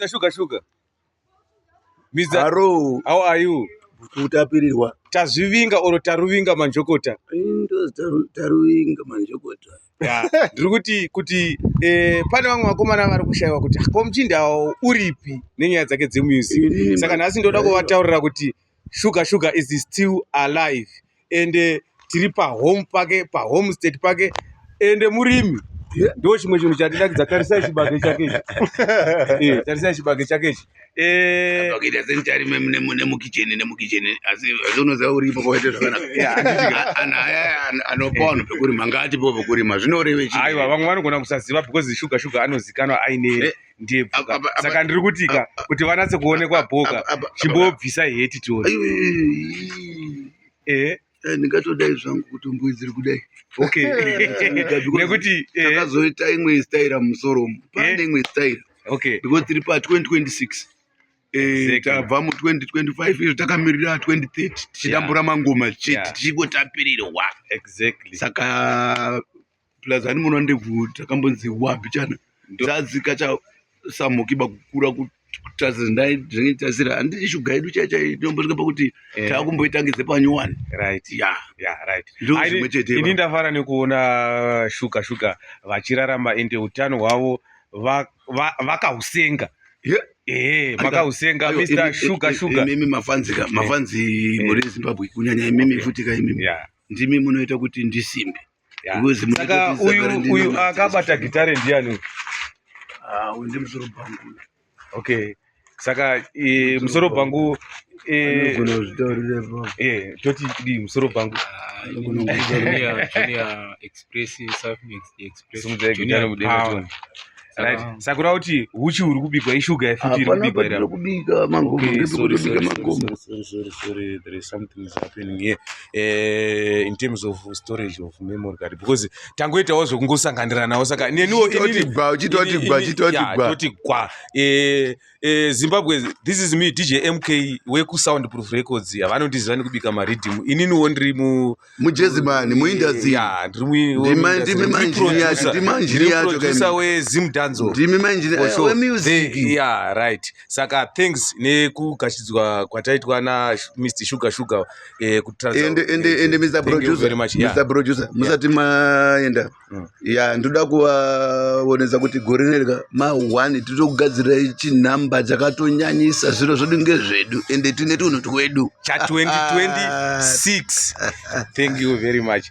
Mr. Sugar Sugar. Mr. Haro. How are you? Kutapirirwa. Tazvivinga or taruvinga manjokota. Ndozi taruvinga manjokota. Yeah. Ndiri kuti kuti eh, pane vamwe vakomana vari kushaiwa kuti ko muchinda uripi nenyaya dzake dzemusic. Saka nhasi ndoda kuvataurira kuti Sugar Sugar is still alive ende tiri pahome pake pahomestead pake ende murimi ndo chimwe chinhu chandinakidza. Tarisai chibage chake ichi. Tarisai chibage chake ichi. Kuita senicharime nemukicheni nemukicheni, asi unoziva uripo kwaite zvakanaka. Anhu aya anopa vanhu pekurima, ngaatipewo pekurima, zvinoreve chii? Aiwa, vamwe vanogona kusaziva because Sugar Sugar anozikanwa aine ndebvu. Saka ndiri kutika kuti vanatse kuonekwa bhoka, chimbobvisa heti tione. Ndingatodai zvangu kuti mbuidziri kudai. Okay, nekuti takazoita imwe staira mumusoro umu, pane imwe staira because tiri pa 2026. Tabva mu 2025 izvo, takamirira 2030 tichidambura mangoma chete, tichingotapirirwa. Saka plus hani muno ndebvu takambonzi wabhichana dzadzika chasamukiba kukura kutasira, handiti shuga yedu chai chai inombosvika pakuti takumboitangidze panyuwani. Ya. Yeah, right. Ndo zvimwe chete. Ini ndafara nekuona Shuga Shuga vachirarama, ende utano hwavo vakausenga. Ehe, makausenga, Mr Shuga Shuga. Imimi mafanzi ka, mafanzi muri Zimbabwe kunyanya, imimi futi ka, imimi ndimi munoita kuti ndisimbe. Because Saka uyu akabata gitare ndiani? Ah, uyu ndimusoro bhangu. Okay, saka musoro bhangu Anogona kuzvitaurira ipapo. Toti di musoro bhangu. Junior, Junior Express, Southmax Express. Simudzai gitare Junior mudenga Power. tione. Right, saka kureva kuti huchi huri kubikwa ishuga yefuti iri Hapana kubikwa patiri iri. kubika mangoma. Okay, sorry, Ngepekutobika sorry, mangoma. sorry, sorry, sorry, sorry. There is something is happening here in terms of storage of memory card, because tangoitawo zvekungosanganiranawo, saka neniwo Chitoti gwa, chitoti gwa, chitoti gwa. Toti gwa. Zimbabwe, this is me, DJ MK wekuSound Proof Records. Vanondiziva nekubika mariddim. Ininiwo ndiri mu Mujezimani muindustry. Ya, ndiri Ndimi manjini yacho, ndimi manjini yacho. Producer kaimi. weZimdanzo. Ndimi manjini For sure. wemusic. Yeah, right. Saka thanks nekugashidzwa kwataitwa na Mr Sugar Sugar Ende Mr Thank you Producer, very much. Yeah. Mr Producer, musati maenda, ya, ndoda kuvaonesa kuti gore rino ma1 titokugadzira chinhamba chakatonyanyisa. Zviro zvedu ngezvedu, ende tine tunhu twedu. Cha 2026. Thank you very much.